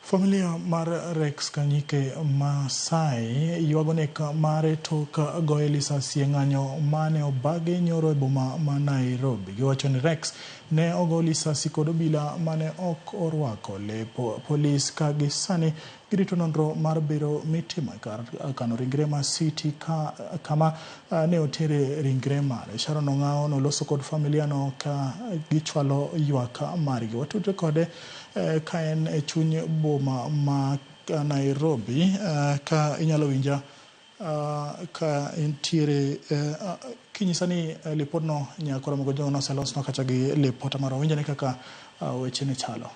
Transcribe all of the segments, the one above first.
Familia mar Rex Kanyike Masai ywago nek mare tok goye lisasi e ng'anyo mane obagi nyoro e boma ma Nairobi. Giwacho ni Rex ne ogo lisasi kod obila mane ok orwako lep polis ka gisani girito nonro mar bero mitimo e kar kano ringre ma City ka, kama ne otere ringre mare. Sharon Ong'ao noloso kod familia no ka gichwalo ywak margi. Watudre kode ka en e chuny boma ma Nairobi ka inyalo winja ka intiere kinyisa ni lipodno nyakoro mogo noselosno kata gi lipota marwa winjane kaka weche ne chalo.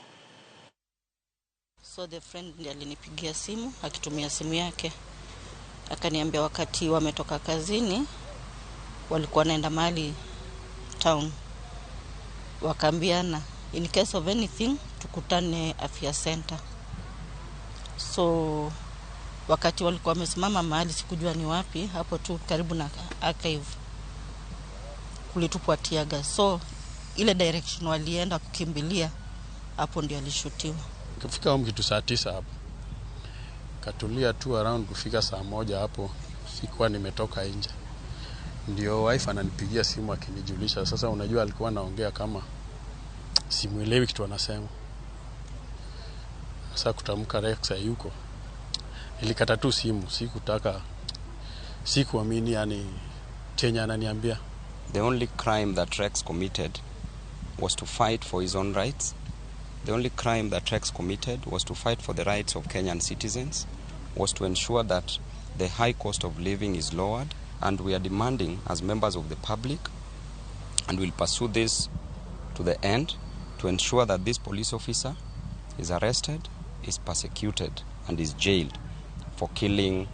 So the friend ndiye alinipigia simu akitumia simu yake, akaniambia wakati wametoka kazini walikuwa wanaenda mahali town, wakaambiana in case of anything tukutane Afya Center. So wakati walikuwa wamesimama mahali, sikujua ni wapi, hapo tu karibu na archive, kulitupwa tear gas. So ile direction walienda kukimbilia, hapo ndio alishutiwa. Kufika home kitu saa 9 hapo, katulia tu around kufika saa 1 hapo, sikuwa nimetoka nje, ndio wife ananipigia simu akinijulisha. Sasa unajua alikuwa anaongea kama simuelewi kitu anasema. Sasa kutamka Rex hayuko, nilikata tu simu, sikutaka, sikuamini yani chenye ananiambia. The only crime that Rex committed was to fight for his own rights. The only crime that Rex committed was to fight for the rights of Kenyan citizens, was to ensure that the high cost of living is lowered, and we are demanding as members of the public, and will pursue this to the end, to ensure that this police officer is arrested, is persecuted, and is jailed for killing